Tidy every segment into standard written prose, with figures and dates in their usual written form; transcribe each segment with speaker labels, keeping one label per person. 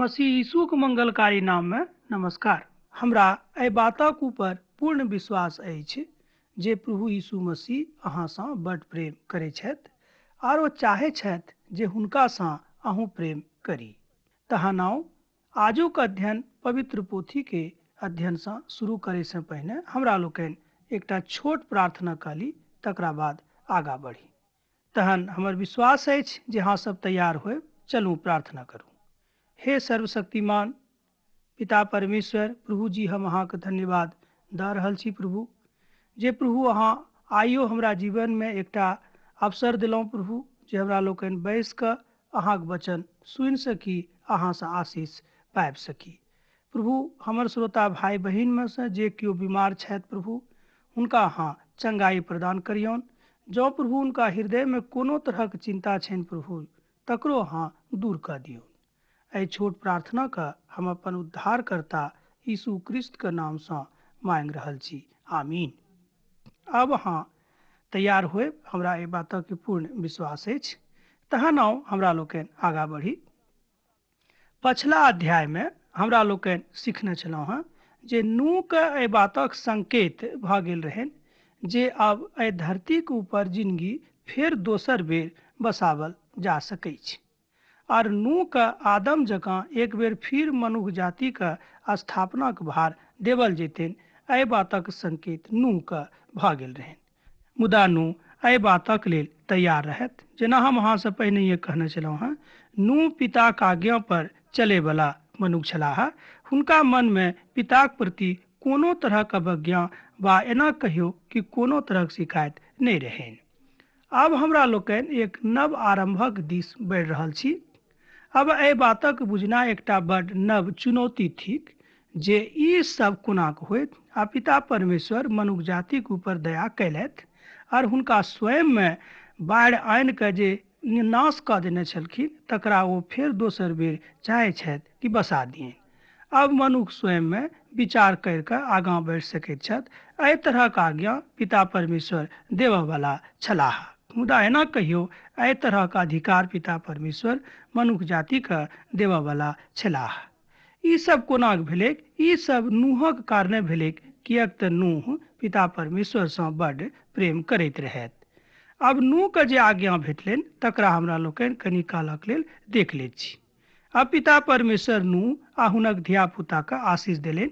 Speaker 1: मसीह यीशुक मंगलकारी नाम में नमस्कार। हमरा एहि बातक ऊपर पूर्ण विश्वास अछि जे प्रभु यीशु मसीह अहाँसँ बड प्रेम करै छथि आर ओ चाहै छथि जे हुनकासँ अहूँ प्रेम करी। तहन आउ आजुक अध्ययन पवित्र पोथी के अध्ययनसँ शुरू करैसँ पहिने हमरा लोकनि एकटा छोट प्रार्थना कऽ ली, तकरा बाद आगाँ बढ़ी। तहन हमर विश्वास अछि जे अहाँ सब तैयार होयब। चलू प्रार्थना करू। हे सर्वशक्तिमान पिता परमेश्वर प्रभु जी, हम अहाँके धन्यवाद दऽ रहल छी प्रभु, जे प्रभु अहाँ आइयो हमरा जीवनमे एकटा अवसर देलहुँ प्रभु, जे हमरा लोकनि बैस कऽ अहाँके वचन सुनि सकी, अहाँसँ आशीष पाबि सकी। प्रभु हमर श्रोता भाय बहिनमे सँ जे केओ बीमार छथि प्रभु, हुनका अहाँ चंगाई प्रदान करियौन। जँ प्रभु हुनका हृदयमे कोनो तरहक चिन्ता छनि प्रभु, तकरो अहाँ दूर कऽ दियौन। एहि छोट प्रार्थनाके हम अपन उद्धारकर्ता यीशु क्रिस्तके नामसँ मांगि रहल छी, आमीन। अब अहाँ तैयार होयब, हमरा एहि बातक पूर्ण विश्वास अछि। तहन आउ हमरा लोकनि आगाँ बढ़ी। पछिला अध्यायमे हमरा लोकनि सीखने छलहुँ हेँ जे नूहके एहि बातक संकेत भऽ गेल रहनि जे आब एहि धरतीके ऊपर जिनगी फेर दोसर बेर बसावल जा सकैछ आर नूहके आदम जकाँ एक बेर फिर मनुख जातिके स्थापनाक भार देवल जैतनि, एहि बातक संकेत नूहके भऽ गेल रहनि। मुदा नूह एहि बातक लेल तैयार रहथि। जेना हम अहाँसँ पहिनहिए कहने छलहुँ हेँ, नूह पिताक आज्ञा पर चलैवला मनुख छलाह। हुनका मनमे पिताक प्रति कोनो तरहक अवज्ञा वा एना कहियौ कि कोनो तरहक शिकायत नहि रहनि। आब हमरा लोकनि एक नव आरम्भक दिस बढ़ि रहल छी। अब एहि बातक बुझना एकटा बड नव चुनौती थिक जे ई सब कोना होइत आ पिता परमेश्वर मनुख जातिक ऊपर दया कयलथि आर हुनका स्वयंमे बाढ़ि आनि कऽ जे नाश कऽ देने छलखिन तकरा ओ फेर दोसर बेर चाहै छथि कि बसा दियनि। अब मनुख स्वयंमे विचार करि कऽ आगाँ बढ़ि सकैत छथि। एहि तरहक आज्ञा पिता परमेश्वर देबयवला छलाह। मुदा एना कहियौ एहि तरहक अधिकार पिता परमेश्वर मनुख जातिके देबयवला छलाह। ई सब कोना भेलैक? ई सब नूहक कारणे भेलैक, किएक तऽ नूह पिता परमेश्वरसँ बड प्रेम करैत रहथि। आब नूहके जे आज्ञा भेटलनि तकरा हमरा लोकनि कनि कालक लेल देख लैत छी। अब पिता परमेश्वर नूह आ हुनक धियापुताके आशीष देलनि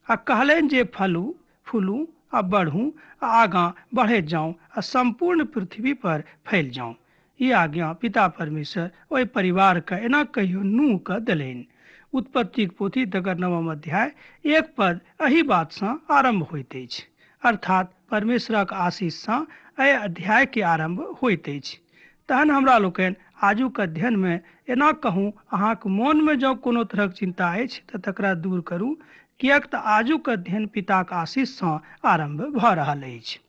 Speaker 1: आ कहलनि जे फलू फूलू आ बढ़ू आ आगाँ बढ़ैत जाउ आ सम्पूर्ण पृथ्वी पर फैल जाउ। ई आज्ञा पिता परमेश्वर ओहि परिवारके एना कहियो नूहके देलनि। उत्पत्तिक पोथी तकर 9 अध्याय 1 पद एहि बातसँ आरम्भ होइत अछि, अर्थात परमेश्वरक आशीषसँ एहि अध्याय के आरम्भ होइत अछि। तहन हमरा लोकनि आजुक अध्ययनमे एना कहूँ, अहाँक मोनमे जँ कोनो तरहक चिन्ता अछि तऽ तकरा दूर करू, किएक तऽ आजुक अध्ययन पिताक आशीषसँ आरम्भ भऽ रहल अछि।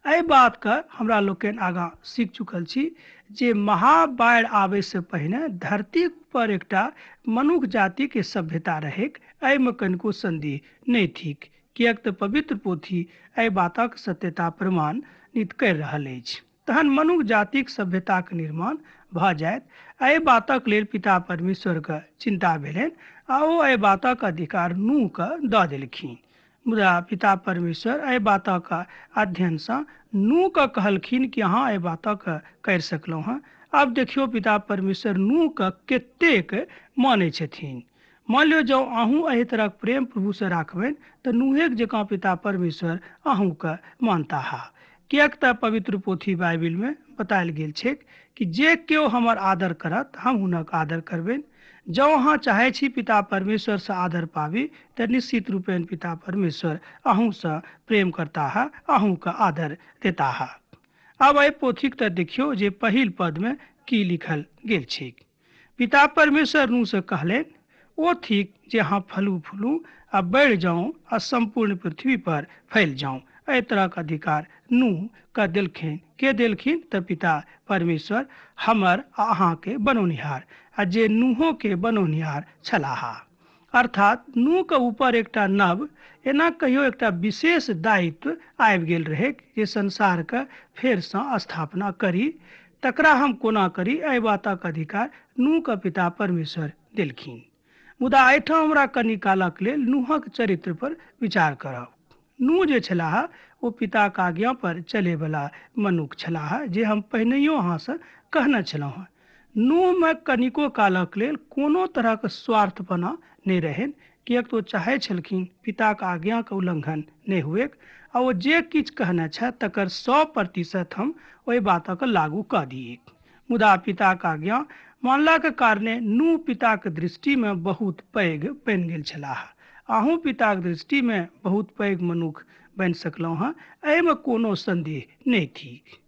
Speaker 1: एहि बातके हमरा लोकनि आगाँ सीख चुकल छी जे महाबाढ़ि आबैसँ पहिने धरती पर एकटा मनुख जातिके सभ्यता रहैक, एहिमे कनिको सन्देह नहि थिक, किएक तऽ पवित्र पोथी एहि बातक सत्यता प्रमाणित करि रहल अछि। तहन मनुख जातिक सभ्यताक निर्माण भऽ जायत, एहि बातक लेल पिता परमेश्वरके चिन्ता भेलनि आ ओ एहि बातक अधिकार नूहके दऽ देलखिन। मुदा पिता परमेश्वर एहि बातक अध्ययनसँ नूहके कहलखिन कि अहाँ एहि बातक करि सकलहुँ हेँ। आब देखियौ पिता परमेश्वर नूहके कतेक मानै छथिन। मान लियौ जँ अहूँ एहि तरहक प्रेम प्रभुसँ राखबनि तऽ नूहेक जकाँ पिता परमेश्वर अहूँके मानताह। किएक तऽ पवित्र पोथी बाइबिलमे बतायल गेल छैक कि जे केओ हमर आदर करत हम हुनक आदर करबनि। जँ अहाँ चाहै छी पिता परमेश्वरसँ आदर पाबी तऽ निश्चित रूपेण पिता परमेश्वर अहूँसँ प्रेम करताह, अहूँके आदर देताह। आब एहि पोथीक तऽ देखियौ जे पहिल पदमे की लिखल गेल छैक। पिता परमेश्वर नूहसँ कहलनि, ओ थिक जे अहाँ फलू फूलू आ बढ़ि जाउ आ सम्पूर्ण पृथ्वी पर फैल जाउ। एहि तरहक अधिकार नूह के देलखिन। के देलखिन? तऽ पिता परमेश्वर, हमर आ अहाँके बनौनिहार, आ जे नूहो के बनौनिहार छलाह। अर्थात नूह के ऊपर एकटा नव, एना कहियो एकटा विशेष दायित्व आबि गेल रहैक जे संसारके फेरसँ स्थापना करी। तकरा हम कोना करी, एहि बातक अधिकार नूह के पिता परमेश्वर देलखिन। मुदा एहिठाम हमरा कनि कालक लेल नूहक चरित्र पर विचार करब। नूह जे छलाह ओ पिताक आज्ञा पर चलैवला मनुख छलाह, जे हम पहिनहियो अहाँसँ कहने छलहुँ हँ। नूहमे कनिको कालक लेल कोनो तरहक स्वार्थपना नहि रहनि, किएक तऽ ओ चाहै छलखिन पिताक आज्ञाके उल्लंघन नहि हुएक आ ओ जे किछु कहने छथि तकर 100% हम ओहि बातके लागू कऽ दियै। मुदा पिताक आज्ञा मानलाक कारणे नूह पिताक दृष्टिमे बहुत पैघ बनि गेल छलाह। अहूँ पिताक दृष्टिमे बहुत पैघ मनुख बनि सकलहुँ हँ, एहिमे कोनो सन्देह नहि थिक।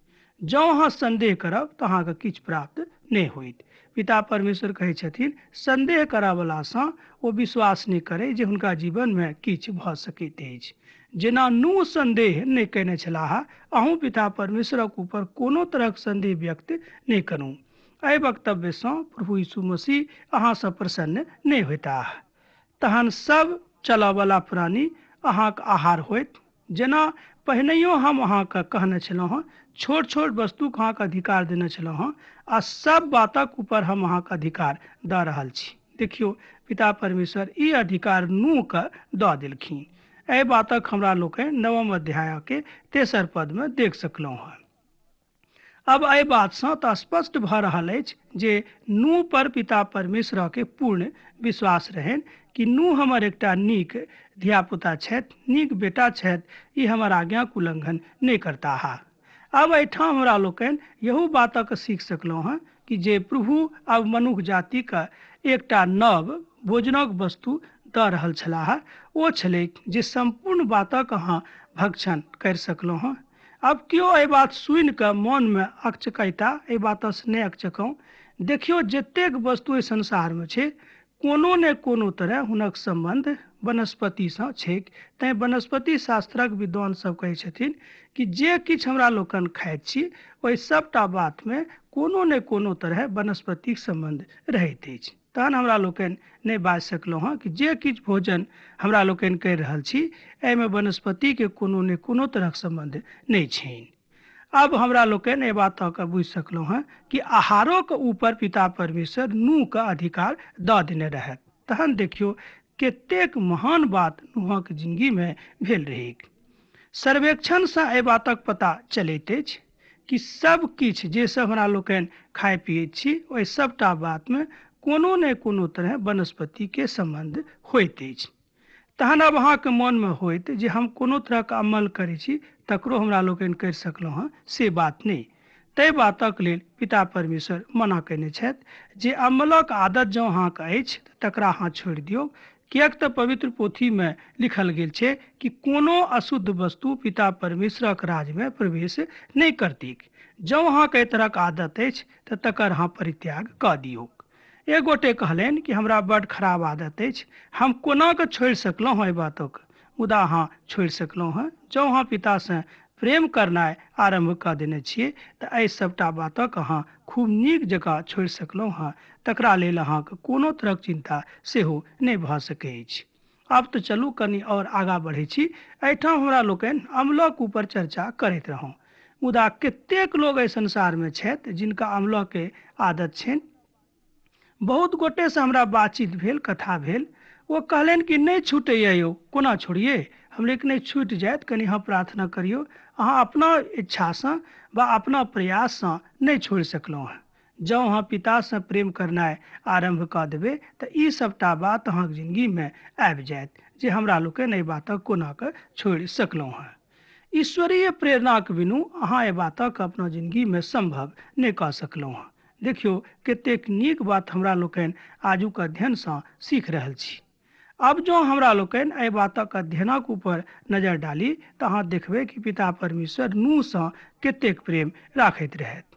Speaker 1: जँ अहाँ सन्देह करब तऽ अहाँके किछु प्राप्त नहि होइत। पिता परमेश्वर कहै छथिन, सन्देह करऽवलासँ ओ विश्वास नहि करै जे हुनका जीवनमे किछु भऽ सकैत अछि। जेना नूह सन्देह नहि कयने छलाह, अहूँ पिता परमेश्वरक ऊपर कोनो तरहक सन्देह व्यक्त नहि करू। एहि वक्तव्यसँ प्रभु यीशु मसीह अहाँसँ प्रसन्न नहि होयताह। तहन सब चलऽवला प्राणी अहाँक आहार होयत। जेना पहिनहियो हम अहाँके कहने छलहुँ हँ, छोट छोट वस्तुक अहाँके अधिकार देने छलहुँ हँ आ सब बातक ऊपर हम अहाँके अधिकार दऽ रहल छी। देखियौ, पिता परमेश्वर ई अधिकार नूहके दऽ देलखिन। एहि बातक हमरा लोकनि 9 अध्यायके 3 पदमे देख सकलहुँ हँ। अब एहि बातसँ तऽ स्पष्ट भऽ रहल अछि जे नूह पर पिता परमेश्वरके पूर्ण विश्वास रहनि कि नूह हमर एकटा नीक धियापुता छथि, नीक बेटा छथि, ई हमर आज्ञाक उल्लंघन नहि करताह। अब एहिठाम हमरा लोकनि इहो बातक सीख सकलहुँ हँ कि जे प्रभु अब मनुख जातिके एकटा नव भोजनक वस्तु दऽ रहल छलाह, ओ छलै जे सम्पूर्ण बातक अहाँ भक्षण करि सकलहुँ हँ। अब केओ एहि बात सुनि कऽ मोनमे अकचकैता, एहि बातसँ नहि अकचकाउ। देखियौ, जतेक वस्तु एहि संसारमे छै कोनो ने कोनो तरह हुनक सम्बन्ध वनस्पतिसँ छैक। तैँ वनस्पति शास्त्रक विद्वान सब कहै छथिन कि जे किछु हमरा लोकनि खाइत छी ओहि सबटा बातमे कोनो ने कोनो तरह वनस्पतिक सम्बन्ध रहैत अछि। तहन हमरा लोकनि नहि बाजि सकलहुँ हँ कि जे किछु भोजन हमरा लोकनि करि रहल छी एहिमे वनस्पतिके कोनो ने कोनो तरहक सम्बन्ध नहि छनि। अब हमरा लोकनि एहि बातके बुझि सकलहुँ हँ कि आहारोके ऊपर पिता परमेश्वर नूहके अधिकार दऽ देने रहथि। तहन देखियौ कतेक महान बात नूहक जिंदगीमे भेल रहैक। सर्वेक्षणसँ एहि बातक पता चलैत अछि कि सब किछु जे सब हमरा लोकनि खाइ पियैत छी ओहि सबटा बातमे कोनो ने कोनो तरह वनस्पतिके सम्बन्ध होइत अछि। तहन अब अहाँके मोनमे होइत जे हम कोनो तरहक अमल करै छी तकरो हमरा लोकनि करि सकलहुँ हँ, से बात नहि। ताहि बातक लेल पिता परमेश्वर मना कयने छथि जे अमलक आदत जँ अहाँके अछि तकरा अहाँ छोड़ि दियौ, किएक तऽ पवित्र पोथीमे लिखल गेल छै कि कोनो अशुद्ध वस्तु पिता परमेश्वरक राज्यमे प्रवेश नहि करतीक। जँ अहाँके एहि तरहक आदत अछि तऽ तकर अहाँ परित्याग कऽ दियौ। एक गोटे कहलनि कि हमरा बड्ड खराब आदत अछि, हम कोना कऽ छोड़ि सकलहुँ हँ एहि बातक। मुदा अहाँ छोड़ि सकलहुँ हँ। जँ अहाँ पितासँ प्रेम करनाइ आरम्भ कऽ देने छियै तऽ एहि सबटा बातक अहाँ खूब नीक जकाँ छोड़ि सकलहुँ हँ, तकरा लेल अहाँके कोनो तरहक चिन्ता सेहो नहि भऽ सकै अछि। आब तऽ चलू कनि आओर आगाँ बढ़ै छी। एहिठाम हमरा लोकनि अमलक ऊपर चर्चा करैत रहौं। मुदा कतेक लोग एहि संसारमे छथि जिनका अमलके आदत छनि। बहुत गोटेसँ हमरा बातचीत भेल, कथा भेल, ओ कहलनि कि नहि छूटैए यौ, कोना छोड़ियै? हम लेकिन नहि छूटि जायत, कनि अहाँ प्रार्थना करियौ। अहाँ अपना इच्छासँ वा अपना प्रयाससँ नहि छोड़ि सकलहुँ हँ। जँ अहाँ पितासँ प्रेम करनाइ आरम्भ कऽ देबै तऽ ई सबटा बात अहाँके जिंदगीमे आबि जायत जे हमरा लोकनि एहि बातक कोना कऽ छोड़ि सकलहुँ हँ। ईश्वरीय प्रेरणाक बिनु अहाँ एहि बातक अपना जिंदगीमे सम्भव नहि कऽ सकलहुँ हँ। देखियौ कतेक नीक बात हमरा लोकनि आजुक अध्ययनसँ सीख रहल छी। अब जँ हमरा लोकनि एहि बातक अध्ययनक ऊपर नजर डाली तऽ अहाँ देखबै कि पिता परमेश्वर नूहसँ कतेक प्रेम राखैत रहथि।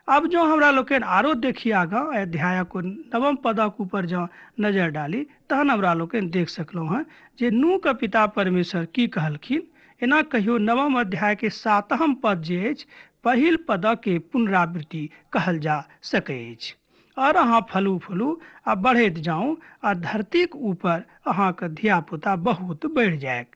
Speaker 1: अब जँ हमरा लोकनि आरो देखी आगाँ अध्यायक 9 पदक ऊपर जँ नजर डाली तहन हमरा लोकनि देख सकलहुँ हँ जे नूहके पिता परमेश्वर की कहलखिन। एना कहियो 9 अध्याय के 7 पद जे अछि पहिल पदके पुनरावृत्ति कहल जा सकै अछि। और अहाँ फलू फलू आ बढ़ैत जाउ आ धरतीक ऊपर अहाँके धियापुता बहुत बढ़ि जायत।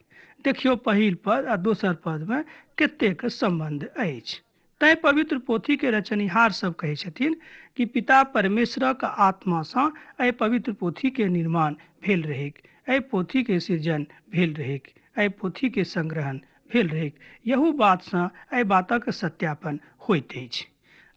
Speaker 1: देखियौ पहिल पद आ दोसर पदमे कतेक सम्बन्ध अछि। तैं पवित्र पोथीके रचनिहार सब कहै छथिन कि पिता परमेश्वरक आत्मासँ एहि पवित्र पोथीके निर्माण भेल रहैक, एहि पोथीके सृजन भेल रहैक, एहि पोथीके संग्रहण भेल रहैक। यहू बातसँ एहि बातक सत्यापन होइत अछि।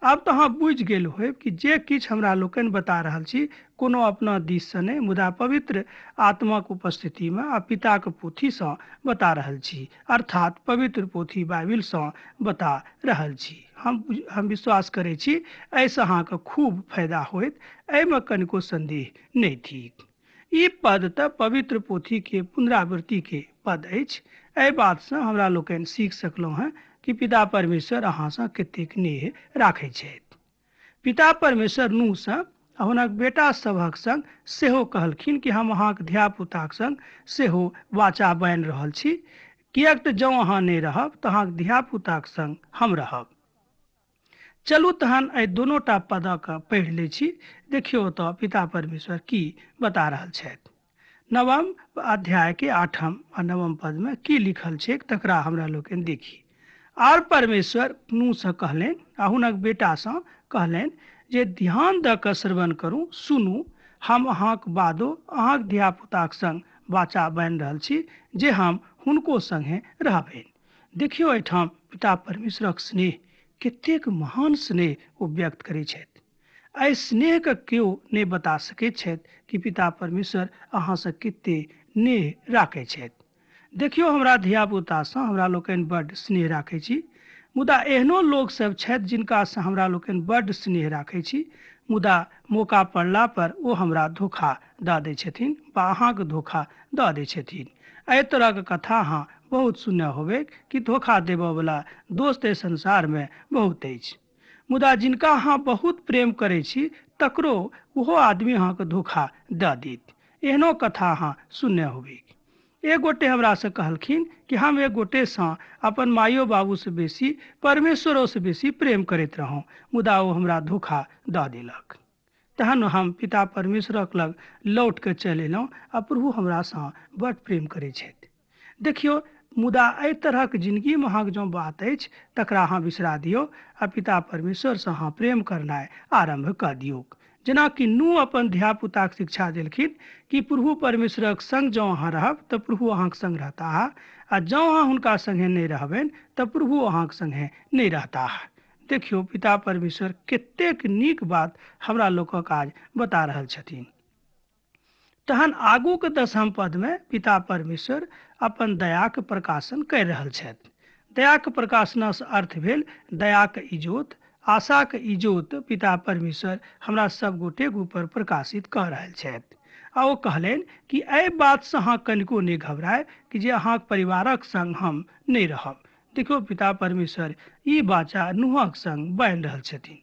Speaker 1: आब तऽ अहाँ बुझि गेल होयब कि जे किछु हमरा लोकनि बता रहल छी कोनो अपना दिससँ नहि, मुदा पवित्र आत्माक उपस्थितिमे आ पिताक पोथीसँ बता रहल छी, अर्थात पवित्र पोथी बाइबिलसँ बता रहल छी। हम विश्वास करै छी एहिसँ अहाँके खूब फायदा होयत, एहिमे कनिको संदेह नहि थिक। ई पद तऽ पवित्र पोथीके पुनरावृत्तिके पद अछि। एहि बातसँ हमरा लोकनि सीख सकलहुँ हेँ कि पिता परमेश्वर अहाँसँ कतेक नेह राखै छथि। पिता परमेश्वर नूहसँ आ हुनक बेटा सभक संग सेहो कहलखिन कि हम अहाँक धियापुताक संग सेहो वाचा बान्हि रहल छी, किएक तऽ जँ अहाँ नहि रहब तऽ अहाँक धियापुताक संग हम रहब। चलू तहन एहि दोनो टा पदक पढ़ि लै छी। देखियौ तऽ पिता परमेश्वर की बता रहल छथि। नवम अध्याय के 8म आ 9म पद में की लिखल छैक तकरा हमरा लोकनि देखी। आर परमेश्वर नूहसँ कहलनि आ हुनक बेटासँ कहलनि जे ध्यान दऽ कऽ श्रवण करू, सुनू, हम अहाँक बादो अहाँक धियापुताक संग वाचा बान्हि रहल छी जे हम हुनको संगे रहबनि। देखियौ एहिठाम पिता परमेश्वरक स्नेह कतेक महान स्नेह ओ व्यक्त करै छथि। एहि स्नेहके केओ नहि बता सकैत छथि कि पिता परमेश्वर अहाँसँ कते नेह राखै छथि। देखियौ हमरा धियापुतासँ हमरा लोकनि बड्ड स्नेह राखै छी, मुदा एहनो लोकसभ छथि जिनकासँ हमरा लोकनि बड्ड स्नेह राखै छी, मुदा मौका पड़ला पर ओ हमरा धोखा दऽ दै छथिन वा अहाँके धोखा दऽ दै छथिन। एहि तरहके कथा अहाँ बहुत सुनने होबै कि धोखा देबऽवला दोस्त एहि संसारमे बहुत अछि, मुदा जिनका अहाँ बहुत प्रेम करै छी तकरो ओहो आदमी अहाँके धोखा दऽ देत। एहनो कथा अहाँ सुनने होबै। एक गोटे हमरासँ कहलखिन कि हम एक गोटेसँ अपन माइयो बाबूसँ बेसी परमेश्वरोसँ बेसी प्रेम करैत रहौं, मुदा ओ हमरा धोखा दऽ देलक। तहन हम पिता परमेश्वरक लग लौट कऽ चलि एलहुँ आ प्रभु हमरासँ बड्ड प्रेम करै छथि। देखियौ, मुदा एहि तरहक जिनगीमे अहाँके जँ बात अछि तकरा अहाँ बिसरा दियौ आ पिता परमेश्वरसँ अहाँ प्रेम करनाइ आरम्भ कऽ दियौक। जेनाकि नूह अपन धियापुताक शिक्षा देलखिन कि प्रभु परमेश्वरक संग जँ अहाँ रहब तऽ प्रभु अहाँक संग रहताह आ जँ अहाँ हुनका संगे नहि रहबनि तऽ प्रभु अहाँक संगे नहि रहताह। देखियौ पिता परमेश्वर कतेक नीक बात हमरा लोकक आज बता रहल छथिन। तहन आगूके 10म पदमे पिता परमेश्वर अपन दयाक प्रकाशन करि रहल छथि। दयाक प्रकाशनसँ अर्थ भेल दयाक इजोत, आशाक इजोत पिता परमेश्वर हमरा सब गोटेक ऊपर प्रकाशित कऽ रहल छथि। आ ओ कहलनि कि एहि बातसँ अहाँ कनिको नहि घबरायब कि जे अहाँक परिवारक संग हम नहि रहब। देखियौ पिता परमेश्वर ई वाचा नूहक संग बान्हि रहल छथिन,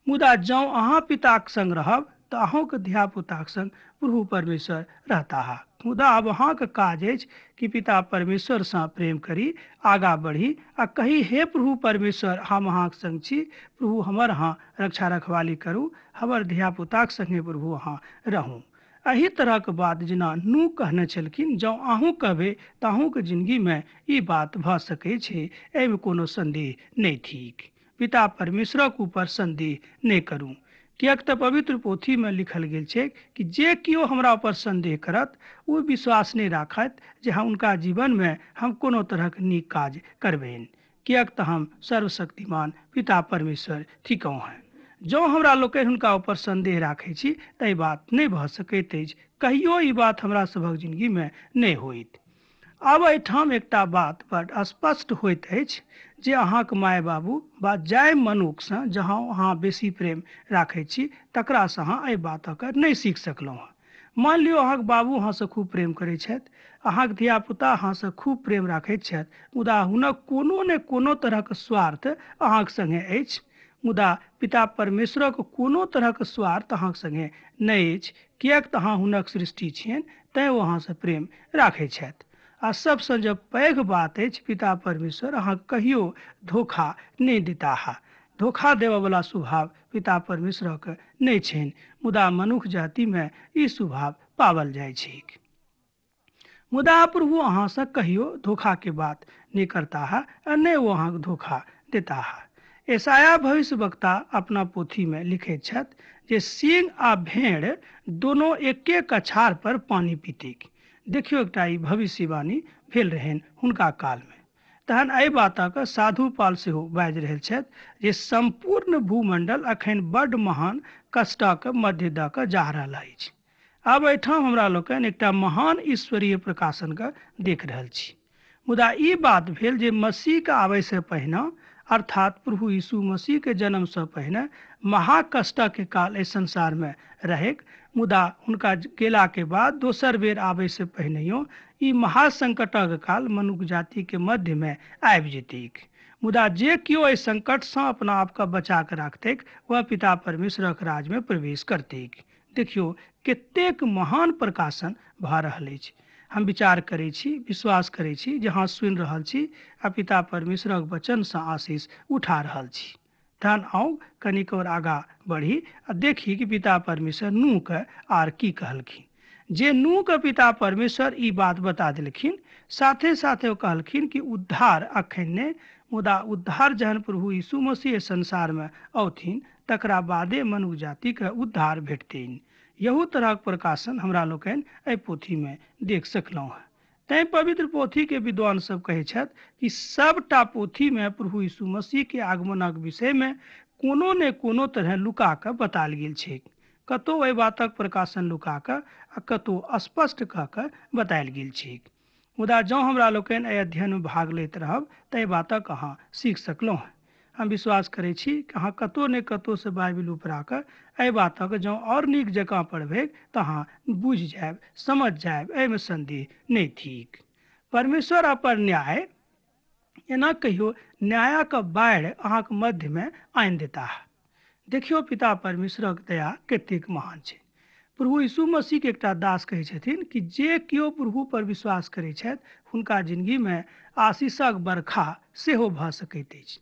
Speaker 1: मुदा जँ अहाँ पिताक संग रहब तऽ अहूँके धियापुताक संग प्रभु परमेश्वर रहताह। मुदा आब अहाँके काज अछि कि पिता परमेश्वरसँ प्रेम करी, आगाँ बढ़ी आ कही, हे प्रभु परमेश्वर, हम अहाँक संग छी, प्रभु हमर अहाँ रक्षा रखवाली करू, हमर धियापुताक संगे प्रभु अहाँ रहू। एहि तरहक बात जेना नूह कहने छलखिन, जँ अहूँ कहबै तऽ अहूँके जिनगीमे ई बात भऽ सकै छै, एहिमे कोनो संदेह नहि थिक। पिता परमेश्वरक ऊपर संदेह नहि करू, किएक तऽ पवित्र पोथीमे लिखल गेल छै कि जे केओ हमरा ऊपर संदेह करत ओ विश्वास नहि राखत जे हम हुनका जीवनमे हम कोनो तरहक नीक काज करबनि, किएक तऽ हम सर्वशक्तिमान पिता परमेश्वर थिकहुँ हेँ। जँ हमरा लोकनि हुनका ऊपर संदेह राखै छी तऽ ई बात नहि भऽ सकैत अछि, कहियो ई बात हमरा सभक जिनगीमे नहि होइत। आब एहिठाम एकटा बात बड स्पष्ट होइत अछि जे अहाँक माय बाबू वा जाहि मनुखसँ जहाँ अहाँ बेसी प्रेम राखै छी तकरासँ अहाँ एहि बातक नहि सीख सकलहुँ हँ। मान लियौ अहाँक बाबू अहाँसँ खूब प्रेम करै छथि, अहाँक धियापुता अहाँसँ खूब प्रेम राखैत छथि, मुदा हुनक कोनो ने कोनो तरहक स्वार्थ अहाँक संगे अछि, मुदा पिता परमेश्वरक कोनो तरहक स्वार्थ अहाँक संगे नहि अछि, किएक तऽ अहाँ हुनक सृष्टि छियनि, तैँ ओ अहाँसँ प्रेम राखै छथि। आ सबसँ जब पैघ बात अछि, पिता परमेश्वर अहाँ कहियो धोखा नहि देताह। धोखा देबऽवला स्वभाव पिता परमेश्वरक नहि छनि, मुदा मनुख जातिमे ई स्वभाव पावल जाइ छैक। मुदा प्रभु अहाँसँ कहियो धोखाके बात नहि करताह आ नहि ओ अहाँके धोखा देताह। यशायाह भविष्यवक्ता अपना पोथीमे लिखैत छथि जे सिंह आ भेड़ दोनो एके कछार पर पानि पीतैक। देखियौ, एकटा ई भविष्यवाणी भेल रहनि हुनका कालमे। तहन एहि बातक साधु पाल सेहो बाजि रहल छथि जे सम्पूर्ण भूमंडल अखन बड्ड महान कष्टक मध्य दऽ कऽ जा रहल अछि। आब एहिठाम हमरा लोकनि एकटा महान ईश्वरीय प्रकाशनके देख रहल छी। मुदा ई बात भेल जे मसीहके आबयसँ पहिने, अर्थात प्रभु यीशु मसीहके जन्मसँ पहिने महाकष्टके काल एहि संसारमे रहैक, मुदा हुनका गेलाके बाद दोसर बेर आबयसँ पहिनहियो ई महासंकटक काल मनुख जातिके मध्यमे आबि जेतैक। मुदा जे केओ एहि संकटसँ अपना आपके बचा कऽ राखतैक वह पिता परमेश्वरक राज्यमे प्रवेश करतैक। देखियौ कतेक महान प्रकाशन भऽ रहल अछि। हम विचार करै छी, विश्वास करै छी जे अहाँ सुनि रहल छी आ पिता परमेश्वरक वचनसँ आशीष उठा रहल छी। तहन आउ कनिक और आगाँ बढ़ी आ देखी कि पिता परमेश्वर नूहके आर की कहलखिन। जे नूहके पिता परमेश्वर ई बात बता देलखिन, साथे साथे ओ कहलखिन कि उद्धार अखन नहि, मुदा उद्धार जहन प्रभु यीशु मसीह संसारमे औथिन तकरा बादे मनुख जातिके उद्धार भेटतनि। यहू तरहक प्रकाशन हमरा लोकनि एहि पोथीमे देख सकलहुँ हँ। तैं पवित्र पोथीके विद्वान सब कहै छथि कि सबटा पोथीमे प्रभु यीशु मसीहके आगमनक विषयमे कोनो ने कोनो तरह लुका कऽ बतायल गेल छैक। कतहु एहि बातक प्रकाशन लुका कऽ आ कतहु स्पष्ट कऽ कऽ बतायल गेल छैक। मुदा जँ हमरा लोकनि एहि अध्ययनमे भाग लैत रहब तऽ एहि बातक अहाँ सीख सकलहुँ हँ। हम विश्वास करै छी कि अहाँ कतहु ने कतहुसँ बाइबिल उपरा कऽ एहि बातक जँ आओर नीक जकाँ पढ़बै तऽ अहाँ बुझि जायब, समझ जायब, एहिमे सन्देह नहि थिक। परमेश्वर अपन न्याय एना कहियो न्यायक बाढ़ि अहाँके मध्यमे आनि देताह। देखियौ पिता परमेश्वरक दया कतेक महान छै। प्रभु यीशु मसीहके एकटा दास कहै छथिन कि जे केओ प्रभु पर विश्वास करै छथि हुनका जिंदगीमे आशीषक बरखा सेहो भऽ सकैत अछि।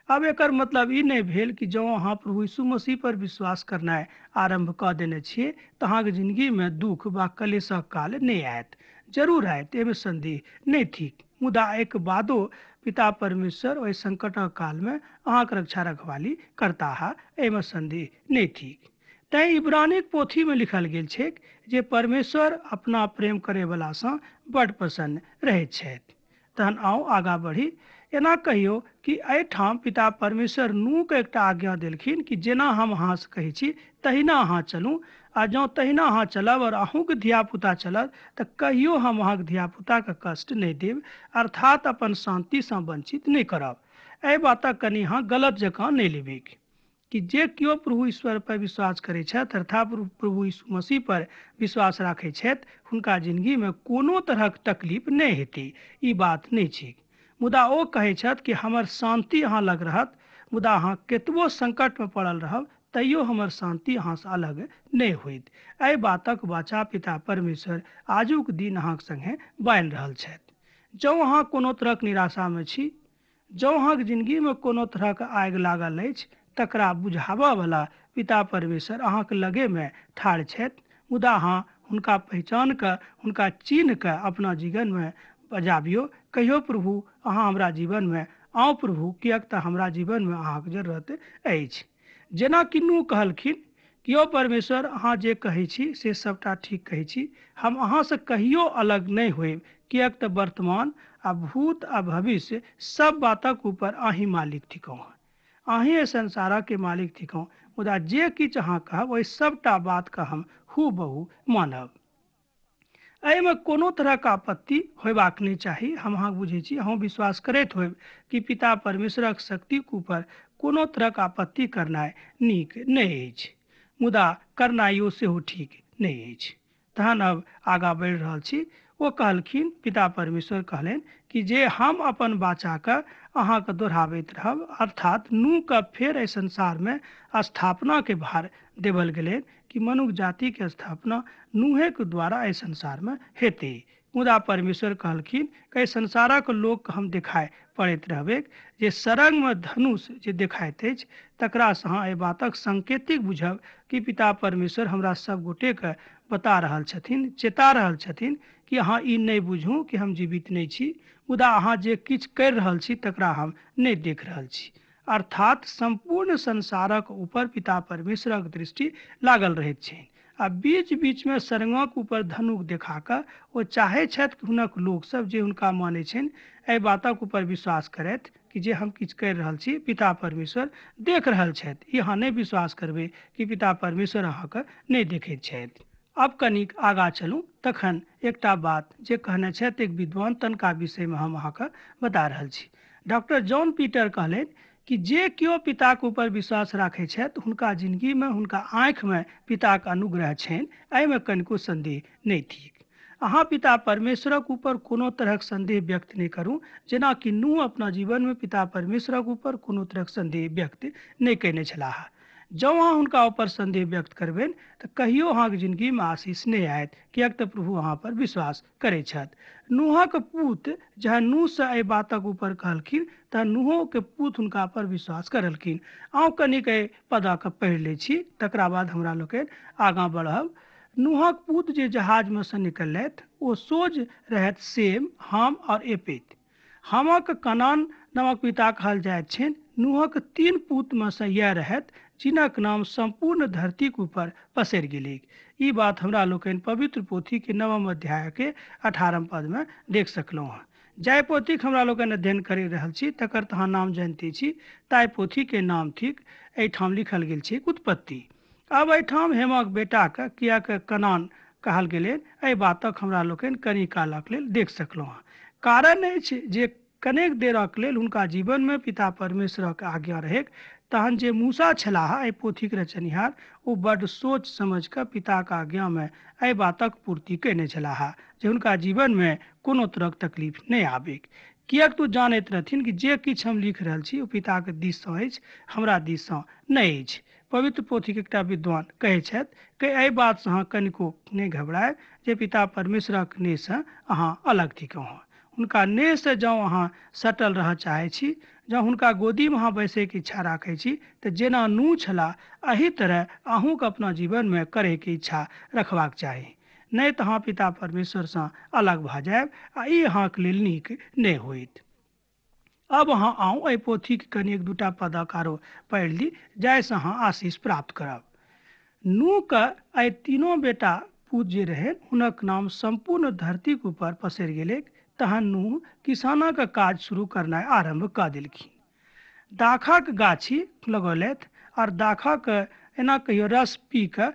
Speaker 1: आब एकर मतलब ई नहि भेल कि जँ अहाँ प्रभु यीशु मसीह पर विश्वास करनाइ आरम्भ कऽ देने छियै तऽ अहाँके जिंदगीमे दुःख वा कलेशक काल नहि आयत। जरूर आयत, एहिमे सन्देह नहि थिक। मुदा एहिके बादो पिता परमेश्वर ओहि संकटक कालमे अहाँके रक्षा रखवाली करताह, एहिमे सन्देह नहि थिक। तैं इब्रानीक पोथीमे लिखल गेल छैक जे परमेश्वर अपना प्रेम करैवलासँ बड्ड प्रसन्न रहैत छथि। तहन आउ आगाँ बढ़ी। एना कहियौ कि एहिठाम पिता परमेश्वर नूहके एकटा आज्ञा देलखिन कि जेना हम अहाँसँ कहै छी तहिना अहाँ चलू, आ जँ तहिना अहाँ चलब और अहूँके धियापुता चलत तऽ कहियो हम अहाँके धियापुताके कष्ट नहि देब, अर्थात अपन शान्तिसँ वंचित नहि करब। एहि बातक कनि अहाँ गलत जकाँ नहि लेबै कि जे केओ प्रभु ईश्वर पर विश्वास करै छथि, अर्थात प्रभु यीशु मसीह पर विश्वास राखै छथि, हुनका जिंदगीमे कोनो तरहक तकलीफ नहि हेतै, ई बात नहि छै। मुदा ओ कहै छथि कि हमर शान्ति अहाँ लग रहत, मुदा अहाँ कतबो संकटमे पड़ल रहब तैयो हमर शान्ति अहाँसँ अलग नहि होइत। एहि बातक वाचा पिता परमेश्वर आजुक दिन अहाँके संगे बान्हि रहल छथि। जँ अहाँ कोनो तरहक निराशामे छी, जँ अहाँके जिंदगीमे कोनो तरहक आगि लागल अछि, तकरा बुझाबऽ वला पिता परमेश्वर अहाँके लगेमे ठाढ़ छथि। मुदा अहाँ हुनका पहचान कऽ, हुनका चिन्ह कऽ अपना जीवनमे बजाबियौ, कहियौ प्रभु अहाँ हमरा जीवनमे आउ प्रभु, किएक तऽ हमरा जीवनमे अहाँके जरूरत अछि। जेना कि नूह कहलखिन कि यौ परमेश्वर, अहाँ जे कहै छी से सबटा ठीक कहै छी, हम अहाँसँ कहियो अलग नहि होयब, किएक तऽ वर्तमान आ भूत आ भविष्य सब बातक ऊपर अहीं मालिक थिकहुँ, अहीं एहि संसारके मालिक थिकहुँ। मुदा जे किछु अहाँ कहब ओहि सबटा बातके हम हूबहू मानब। एहिमे कोनो तरहक आपत्ति होयबाक नहि चाही। हम अहाँके बुझै छी, अहूँ विश्वास करैत होयब कि पिता परमेश्वरक शक्तिक ऊपर कोनो तरहक आपत्ति करनाइ नीक नहि अछि, मुदा करनाइयो सेहो ठीक नहि अछि। तहन अब आगाँ बढ़ि रहल छी। ओ कहलखिन, पिता परमेश्वर कहलनि कि जे हम अपन वाचाके अहाँके दोहराबैत रहब, अर्थात नूहके फेर एहि संसारमे स्थापनाके भार देवल गेलनि कि मनुख जातिके स्थापना नूहेके द्वारा एहि संसारमे हेतै। मुदा परमेश्वर कहलखिन कि एहि संसारक लोकके हम देखाय पड़ैत रहबै जे सरंगमे धनुष जे देखाइत अछि तकरासँ अहाँ एहि बातक संकेतिक बुझब कि पिता परमेश्वर हमरा सब गोटेके बता रहल छथिन, चेता रहल छथिन कि अहाँ ई नहि बुझू कि हम जीवित नहि छी, मुदा अहाँ जे किछु करि रहल छी तकरा हम नहि देख रहल छी। अर्थात सम्पूर्ण संसारक ऊपर पिता परमेश्वरक दृष्टि लागल रहैत छनि आ बीच बीचमे सरंगक ऊपर धनुक देखा कऽ ओ चाहै छथि कि हुनक लोकसभ जे हुनका मानै छनि एहि बातक ऊपर विश्वास करथि कि जे हम किछु करि रहल छी पिता परमेश्वर देख रहल छथि। ई अहाँ नहि विश्वास करबै कि पिता परमेश्वर अहाँके नहि देखैत छथि। आब कनिक आगाँ चलू, तखन एकटा बात जे कहने छथि एक विद्वान तनका विषयमे हम अहाँके बता रहल छी। डॉक्टर जॉन पीटर कहलनि कि जे केओ पिताके ऊपर विश्वास राखै छथि हुनका जिंदगीमे हुनका आँखिमे पिताके अनुग्रह छनि, एहिमे कनिको संदेह नहि थिक। अहाँ पिता परमेश्वरक ऊपर कोनो तरहक संदेह व्यक्त नहि करू, जेना कि नूह अपना जीवनमे पिता परमेश्वरक ऊपर कोनो तरहक संदेह व्यक्त नहि कयने छलाह। जँ अहाँ हुनका ऊपर संदेह व्यक्त करबनि तऽ कहियो अहाँके जिंदगीमे आशीष नहि आयत, किएक तऽ प्रभु अहाँ पर विश्वास करै छथि। नूहक पूत जहन नूहसँ एहि बातक ऊपर कहलखिन तहन नूहोके पूत हुनका पर विश्वास करलखिन। आउ कनिक एहि पदाके पढ़ि लै छी, तकरा बाद हमरा लोकनि आगाँ बढ़ब। नूहक पूत जे जहाजमे सँ निकललथि ओ सोझ रहथि सेम, हाम और एपेत। हामक कनान नामक पिता कहल जाइत छनि। नूहक 3 पूतमे सँ इएह रहथि जिनक नाम सम्पूर्ण धरतीक ऊपर पसरि गेलैक। ई बात हमरा लोकनि पवित्र पोथीके 9 अध्यायके 18 पदमे देख सकलहुँ हँ। जाहि पोथीक हमरा लोकनि अध्ययन करि रहल छी तकर तऽ अहाँ नाम जानिते छी, ताहि पोथीके नाम थिक एहिठाम लिखल गेल छै उत्पत्ति। आब एहिठाम हेमक बेटाके किएक कनान कहल गेलै एहि बातक हमरा लोकनि कनि कालक लेल देख सकलहुँ हँ। कारण अछि जे कनेक देरक लेल हुनका जीवनमे पिता परमेश्वरक आज्ञा रहैक। तहन जे मूसा छलाह एहि पोथीक रचनिहार ओ बड्ड सोच समझ कऽ पिताक आज्ञामे एहि बातक पूर्ति कयने छलाह जे हुनका जीवनमे कोनो तरहक तकलीफ नहि आबैक। किएक तऽ जानैत रहथिन कि जे किछु हम लिख रहल छी ओ पिताके दिससँ अछि, हमरा दिससँ नहि अछि। पवित्र पोथीक एकटा विद्वान कहै छथि कि एहि बातसँ अहाँ कनिको नहि घबरायब जे पिता परमेश्वरक नेहसँ अहाँ अलग थिकहुँ। हुनका नेहसँ जँ अहाँ सटल रहऽ चाहै छी, जँ हुनका गोदीमे अहाँ बैसैके इच्छा राखै छी तऽ जेना नूह छलाह एहि तरह अहूँके अपना जीवनमे करैके इच्छा रखबाक चाही, नहि तऽ अहाँ पिता परमेश्वरसँ अलग भऽ जायब आ ई अहाँके लेल नीक नहि होइत। अब अहाँ आउ एहि पोथीके कनि एक दूटा पदक आरो पढ़ि ली जाहिसँ अहाँ आशीष प्राप्त करब। नूहके एहि तीनों बेटा पूत जे रहै हुनक नाम सम्पूर्ण धरतीक ऊपर पसरि गेलैक। तहन नूह किसानक काज शुरू करनाइ आरम्भ कऽ देलखिन। दाखक गाछी लगौलथि और दाखक एना कहियो रस पी कऽ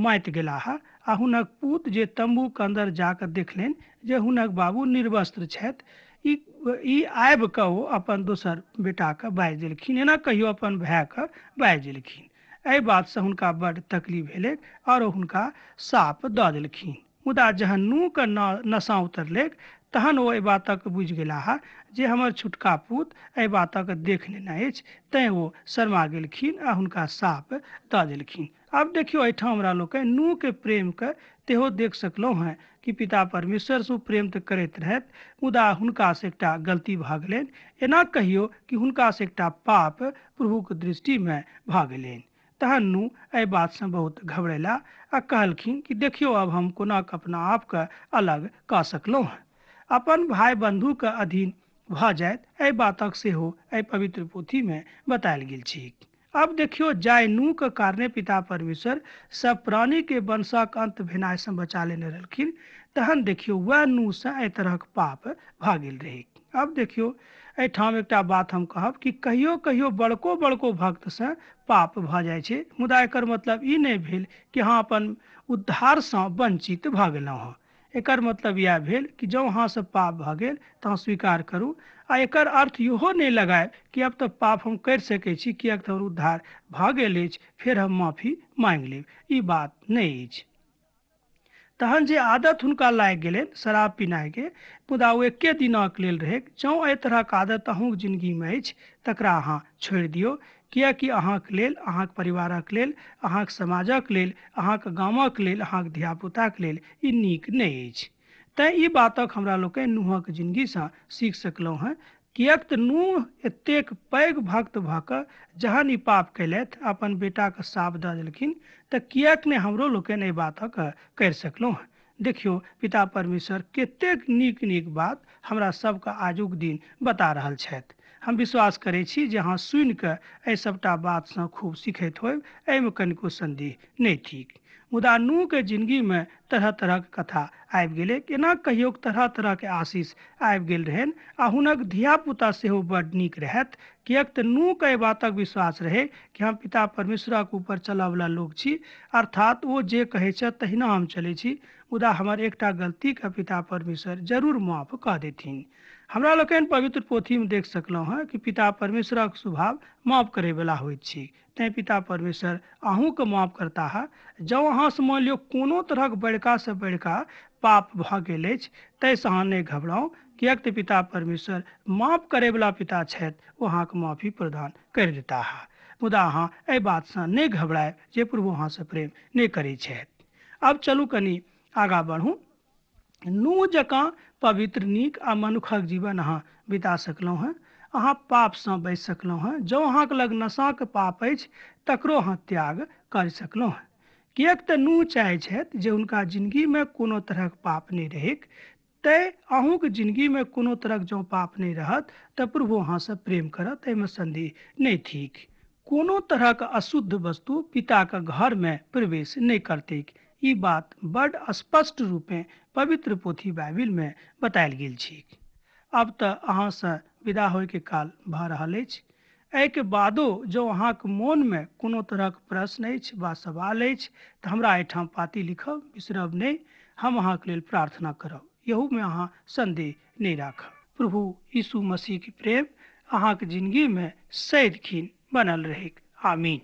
Speaker 1: माति गेलाह आ हुनक पूत जे तम्बूके अन्दर जाकऽ देखलनि जे हुनक बाबू निर्वस्त्र छथि, ई आबि कऽ ओ अपन दोसर बेटाके बाजि देलखिन, एना कहियो अपन भायके बाजि देलखिन। एहि बातसँ हुनका बड्ड तकलीफ भेलै और ओ हुनका साप दऽ देलखिन। मुदा जहन नूहके नशा उतरलैक तहन ओ एहि बातक बुझि गेलाह जे हमर छुटका पूत एहि बातक देख लेने अछि, तैँ ओ शर्मा गेलखिन आ हुनका साप दऽ देलखिन। आब देखियौ एहिठाम हमरा लोकनि नूहके प्रेमके तेहो देख सकलहुँ हँ कि पिता परमेश्वरसँ प्रेम तऽ करैत रहथि, मुदा हुनकासँ एकटा गलती भऽ गेलनि। एना कहियौ कि हुनकासँ एकटा पाप प्रभुक दृष्टिमे भऽ गेलनि। तहन नूह एहि बातसँ बहुत घबरेला आ कहलखिन कि देखियौ अब हम कोना कऽ अपना आपके अलग कऽ सकलहुँ हँ। अपन भाय बन्धुके अधीन भऽ जायत एहि बातक सेहो एहि पवित्र पोथीमे बतायल गेल छै। अब देखियौ जाहि नूहके कारणे पिता परमेश्वर सब प्राणीके वंशक अंत भेनाइसँ बचा लेने रहलखिन, तहन देखियौ वएह नूहसँ एहि तरहक पाप भऽ गेल रहै। अब देखियौ एहिठाम एकटा बात हम कहब कि कहियो कहियो बड़को बड़को भक्तसँ पाप भऽ जाइ छै, मुदा एकर मतलब ई नहि भेल कि अहाँ अपन उद्धारसँ वंचित भऽ गेलहुँ हँ। एकर मतलब इएह भेल कि जँ अहाँसँ पाप भऽ गेल तऽ अहाँ स्वीकार करू आ एकर अर्थ इहो नहि लगायब कि अब तऽ पाप हम करि सकै छी किएक तऽ हमर उद्धार भऽ गेल अछि, फेर हम माफी माँगि लेब, ई बात नहि अछि। तहन जे आदत हुनका लागि गेलनि शराब पीनाइके, मुदा ओ एके दिनक लेल रहै। जँ एहि तरहक आदत अहूँके जिंदगीमे अछि तकरा अहाँ छोड़ि दियौ, किएकि अहाँके लेल, अहाँके परिवारक लेल, अहाँके समाजक लेल, अहाँके गामक लेल, अहाँके धियापुताके लेल ई नीक नहि अछि। तैँ ई बातक हमरा लोकनि नूहक जिंदगीसँ सीख सकलहुँ हँ, किएक तऽ नूह एतेक पैघ भक्त भऽ कऽ जहन ई पाप कयलथि अपन बेटाके साप दऽ देलखिन, तऽ किएक नहि हमरो लोकनि एहि बातक करि सकलहुँ हँ। देखियौ पिता परमेश्वर कतेक नीक नीक बात हमरा सबके आजुक दिन बता रहल छथि। हम विश्वास करै छी जे अहाँ सुनि कऽ एहि सभटा बातसँ खूब सीखैत होयब, एहिमे कनिको सन्देह नहि थिक। मुदा नूहके जिंदगीमे तरह तरहक कथा आबि गेलै। केना कहियो तरह तरहके आशीष आबि गेल रहनि आ हुनक धियापुता सेहो बड नीक रहथि, किएक तऽ नूहके एहि बातक विश्वास रहै कि हम पिता परमेश्वरक ऊपर चलऽवला लोक छी, अर्थात ओ जे कहै छथि तहिना हम चलै छी, मुदा हमर एकटा गलतीके पिता परमेश्वर जरूर माफ कऽ देथिन। हमरा लोकनि पवित्र पोथीमे देख सकलहुँ हँ कि पिता परमेश्वरक स्वभाव माफ करैवला होइत छी। तैँ पिता परमेश्वर अहूँके माफ करताह। जँ अहाँसँ मानि लियौ कोनो तरहक बड़कासँ बड़का पाप भऽ गेल अछि ताहिसँ अहाँ नहि घबराउ, किएक तऽ पिता परमेश्वर माफ करैवला पिता छथि, ओ अहाँके माफी प्रदान करि देताह। मुदा अहाँ एहि बातसँ नहि घबरायब जे प्रभु अहाँसँ प्रेम नहि करै छथि। आब चलू कनि आगाँ बढ़ू। नूह जकाँ पवित्र, नीक आ मनुखक जीवन अहाँ बिता सकलहुँ हँ, अहाँ पापसँ बचि सकलहुँ हँ। जँ अहाँके लग नशाके पाप अछि तकरो अहाँ त्याग कर सकलहुँ हँ, किएक तऽ नूह चाहै छथि जे हुनका जिंदगीमे कोनो तरहक पाप नहि रहैक। तैँ अहूँके जिंदगीमे कोनो तरहक जँ पाप नहि रहत तऽ प्रभु अहाँसँ प्रेम करत, एहिमे सन्देह नहि थिक। कोनो तरहक अशुद्ध वस्तु पिताके घरमे प्रवेश नहि करतैक, ई बात बड स्पष्ट रूपेँ पवित्र पोथी बाइबिलमे बतायल गेल छै। आब तऽ अहाँसँ विदा होइके काल भऽ रहल अछि। एहिके बादो जँ अहाँके मोनमे कोनो तरहक प्रश्न अछि वा सवाल अछि तऽ हमरा एहिठाम पाती लिखब बिसरब नहि, हम अहाँके लेल प्रार्थना करब, एहूमे अहाँ सन्देह नहि राखब। प्रभु यीशु मसीहके प्रेम अहाँके जिंदगीमे सदिखन बनल रहैक। आमीन।